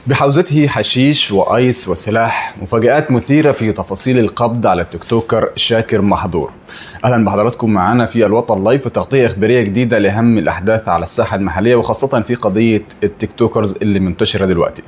بحوزته حشيش وآيس وسلاح، مفاجآت مثيرة في تفاصيل القبض على التيك توكر شاكر محظور. أهلا بحضراتكم معنا في الوطن لايف وتغطية إخبارية جديدة لأهم الأحداث على الساحة المحلية، وخاصة في قضية ال TikTokers اللي منتشرة دلوقتي.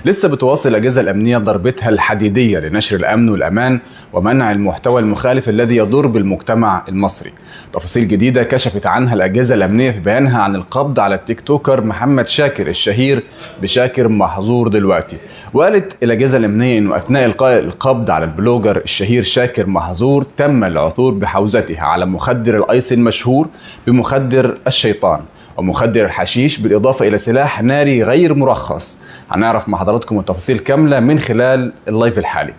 لسه بتواصل الأجهزة الأمنية ضربتها الحديدية لنشر الأمن والأمان ومنع المحتوى المخالف الذي يضر بالمجتمع المصري. تفاصيل جديدة كشفت عنها الأجهزة الأمنية في بيانها عن القبض على ال TikToker محمد شاكر الشهير بشاكر محظور دلوقتي. وقالت الأجهزة الأمنية إنه أثناء إلقاء القبض على ال blogger الشهير شاكر محظور تم العثور بحوزته على مخدر الأيس المشهور بمخدر الشيطان ومخدر الحشيش، بالإضافة إلى سلاح ناري غير مرخص. هنعرف مع حضراتكم التفاصيل كاملة من خلال ال live الحالي.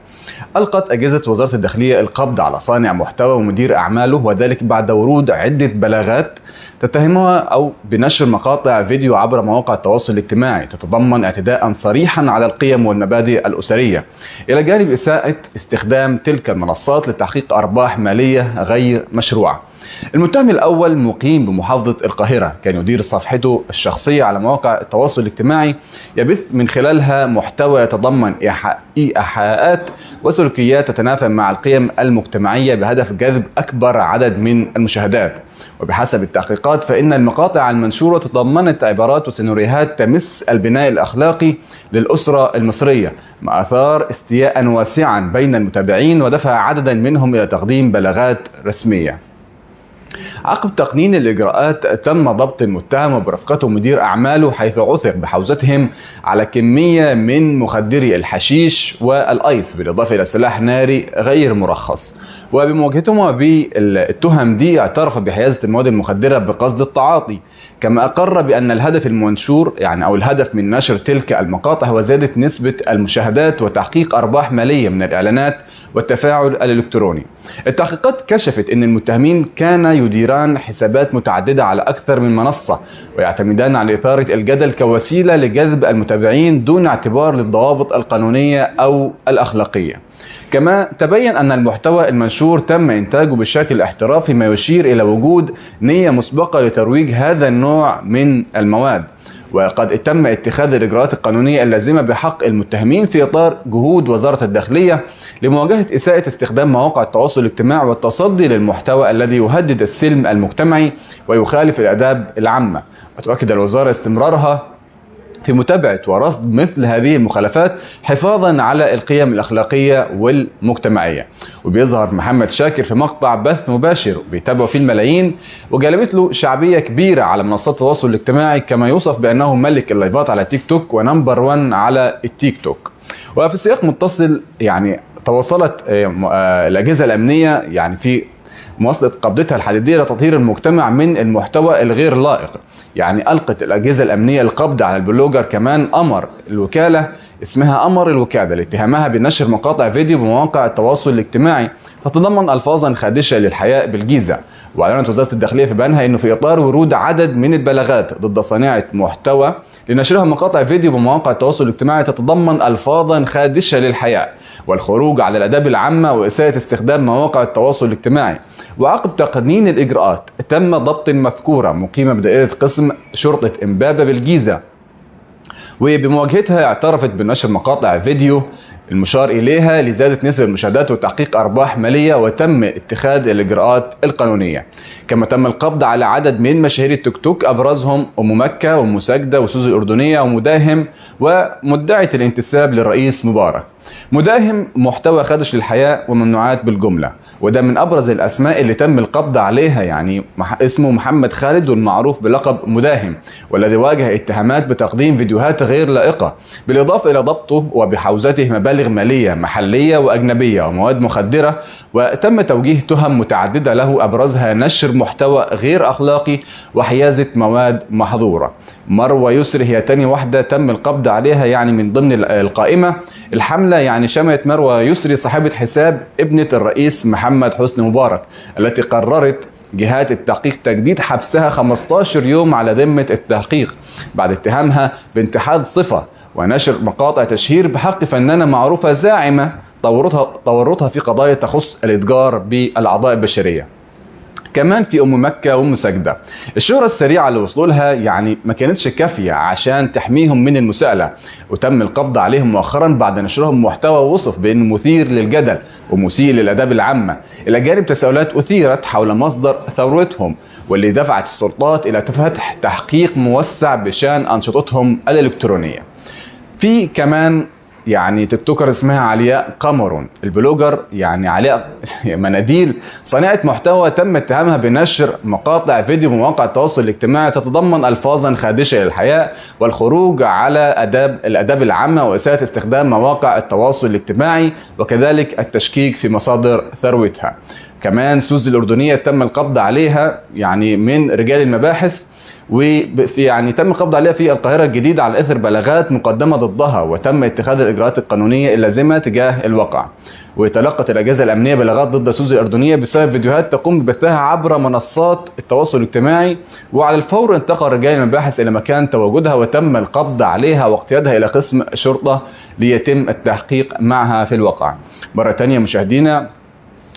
ألقت أجهزة وزارة الداخلية القبض على صانع محتوى ومدير أعماله، وذلك بعد ورود عدة بلاغات تتهمها أو بنشر مقاطع فيديو عبر مواقع التواصل الاجتماعي تتضمن اعتداء صريحا على القيم والمبادئ الأسرية، إلى جانب إساءة استخدام تلك المنصات لتحقيق أرباح مالية غير مشروعة. المتهم الأول مقيم بمحافظة القاهرة، كان يدير صفحته الشخصية على مواقع التواصل الاجتماعي يبث من خلالها محتوى يتضمن إيحاءات وسلوكيات تتنافى مع القيم المجتمعية بهدف جذب أكبر عدد من المشاهدات. وبحسب التحقيقات فإن المقاطع المنشورة تضمنت عبارات وسيناريوهات تمس البناء الأخلاقي للأسرة المصرية، ما أثار استياء واسعا بين المتابعين ودفع عددا منهم إلى تقديم بلاغات رسمية. عقب تقنين الإجراءات تم ضبط المتهم وبرفقته مدير أعماله، حيث عثر بحوزتهم على كمية من مخدري الحشيش والأيس، بالإضافة إلى سلاح ناري غير مرخص. وبمواجهتهما بالتهم دي اعترف بحيازة المواد المخدرة بقصد التعاطي، كما أقر بأن الهدف المنشور يعني أو الهدف من نشر تلك المقاطع هو زيادة نسبة المشاهدات وتحقيق أرباح مالية من الإعلانات والتفاعل الإلكتروني. التحقيقات كشفت أن المتهمين كانا يديران حسابات متعددة على أكثر من منصة، ويعتمدان على إثارة الجدل كوسيلة لجذب المتابعين دون اعتبار للضوابط القانونية أو الأخلاقية. كما تبين أن المحتوى المنشور تم إنتاجه بشكل احترافي، ما يشير إلى وجود نية مسبقة لترويج هذا النوع من المواد. وقد تم اتخاذ الإجراءات القانونية اللازمة بحق المتهمين في إطار جهود وزارة الداخلية لمواجهة إساءة استخدام مواقع التواصل الاجتماعي والتصدي للمحتوى الذي يهدد السلم المجتمعي ويخالف الآداب العامة. وتؤكد الوزارة استمرارها في متابعة ورصد مثل هذه المخالفات حفاظا على القيم الأخلاقية والمجتمعية. وبيظهر محمد شاكر في مقطع بث مباشر بيتابعه فيه الملايين، وجلبت له شعبية كبيرة على منصات التواصل الاجتماعي، كما يوصف بأنه ملك اللايفات على تيك توك و number 1 على التيك توك. وفي سياق متصل يعني تواصلت الأجهزة الأمنية يعني في مواصلة قبضتها الحديدية لتطهير المجتمع من المحتوى الغير لائق. يعني ألقت الأجهزة الأمنية القبض على ال blogger كمان قمر الوكالة، اسمها قمر الوكالة، لاتهامها بنشر مقاطع فيديو بمواقع التواصل الاجتماعي تتضمن ألفاظا خادشة للحياء بالجيزة. وأعلنت وزارة الداخلية في بيانها أنه في إطار ورود عدد من البلاغات ضد صانعة محتوى لنشرها مقاطع فيديو بمواقع التواصل الاجتماعي تتضمن ألفاظا خادشة للحياء والخروج على الآداب العامة وإساءة استخدام مواقع التواصل الاجتماعي. وعقب تقنين الإجراءات تم ضبط المذكورة مقيمة بدائرة قسم شرطة إمبابة بالجيزة، وبمواجهتها اعترفت بنشر مقاطع فيديو المشار إليها لزيادة نسب المشاهدات وتحقيق أرباح مالية، وتم اتخاذ الإجراءات القانونية. كما تم القبض على عدد من مشاهير التيك توك أبرزهم أم مكة وأم ساجدة وسوزي الأردنية ومداهم ومدعية الانتساب للرئيس مبارك. مداهم محتوى خادش للحياء وممنوعات بالجملة، وده من أبرز الأسماء اللي تم القبض عليها، يعني اسمه محمد خالد والمعروف بلقب مداهم، والذي واجه اتهامات بتقديم فيديوهات غير لائقة، بالإضافة إلى ضبطه وبحوزته مبالغ مالية محلية وأجنبية ومواد مخدرة. وتم توجيه تهم متعددة له أبرزها نشر محتوى غير أخلاقي وحيازة مواد محظورة. مروة يسري هي تاني واحدة تم القبض عليها يعني من ضمن القائمة. الحملة يعني شملت مروة يسري صاحبة حساب ابنة الرئيس محمد حسني مبارك، التي قررت جهات التحقيق تجديد حبسها 15 يوم على ذمة التحقيق بعد اتهامها بانتحال صفة ونشر مقاطع تشهير بحق فنانة معروفة زاعمة تورطها في قضايا تخص الاتجار بالأعضاء البشرية. كمان في ام مكة وام سجدة. الشهرة السريعة اللي وصلوا لها يعني ما كانتش كافيه عشان تحميهم من المساءلة، وتم القبض عليهم مؤخرا بعد نشرهم محتوى وصف بانه مثير للجدل ومسيء للاداب العامة. الى جانب تساؤلات اثيرت حول مصدر ثروتهم، واللي دفعت السلطات الى فتح تحقيق موسع بشان انشطتهم الالكترونية. في كمان يعني TikToker اسمها علياء قمرون، ال blogger يعني علياء مناديل، صانعة محتوى تم اتهامها بنشر مقاطع فيديو بمواقع التواصل الاجتماعي تتضمن الفاظا خادشة للحياء والخروج على الاداب العامة واساءة استخدام مواقع التواصل الاجتماعي، وكذلك التشكيك في مصادر ثروتها. كمان سوزي الأردنية تم القبض عليها يعني من رجال المباحث، وفي يعني تم القبض عليها في القاهرة الجديدة على إثر بلاغات مقدمة ضدها، وتم اتخاذ الإجراءات القانونية اللازمة تجاه الواقع. وتلقت الأجهزة الأمنية بلاغات ضد سوزي الأردنية بسبب فيديوهات تقوم ببثها عبر منصات التواصل الاجتماعي، وعلى الفور انتقل رجال المباحث إلى مكان تواجدها وتم القبض عليها واقتيادها إلى قسم شرطة ليتم التحقيق معها في الواقع. مرة تانية مشاهدينا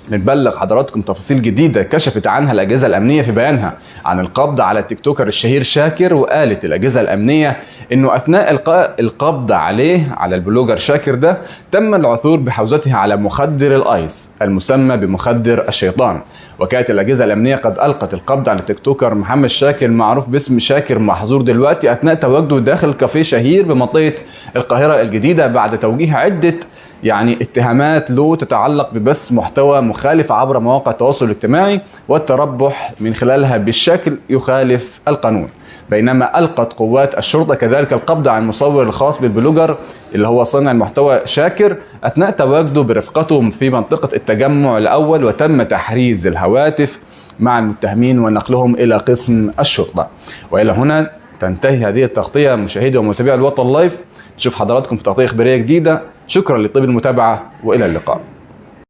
بنبلغ حضراتكم تفاصيل جديدة كشفت عنها الأجهزة الأمنية في بيانها عن القبض على ال TikToker الشهير شاكر. وقالت الأجهزة الأمنية إنه أثناء القبض عليه على ال blogger شاكر ده تم العثور بحوزته على مخدر الآيس المسمى بمخدر الشيطان. وكانت الأجهزة الأمنية قد ألقت القبض على ال TikToker محمد شاكر المعروف باسم شاكر محظور دلوقتي أثناء تواجده داخل كافيه شهير بمنطقة القاهرة الجديدة بعد توجيه عدة يعني اتهامات له تتعلق ببث محتوى مخالف عبر مواقع التواصل الاجتماعي والتربح من خلالها بشكل يخالف القانون. بينما ألقت قوات الشرطة كذلك القبض على المصور الخاص بال blogger اللي هو صانع المحتوى شاكر أثناء تواجده برفقته في منطقة التجمع الأول، وتم تحريز الهواتف مع المتهمين ونقلهم إلى قسم الشرطة. وإلى هنا تنتهي هذه التغطية مشاهدي ومتابعي الوطن لايف. نشوف حضراتكم في تغطية إخبارية جديدة. شكرا لطيب المتابعة وإلى اللقاء.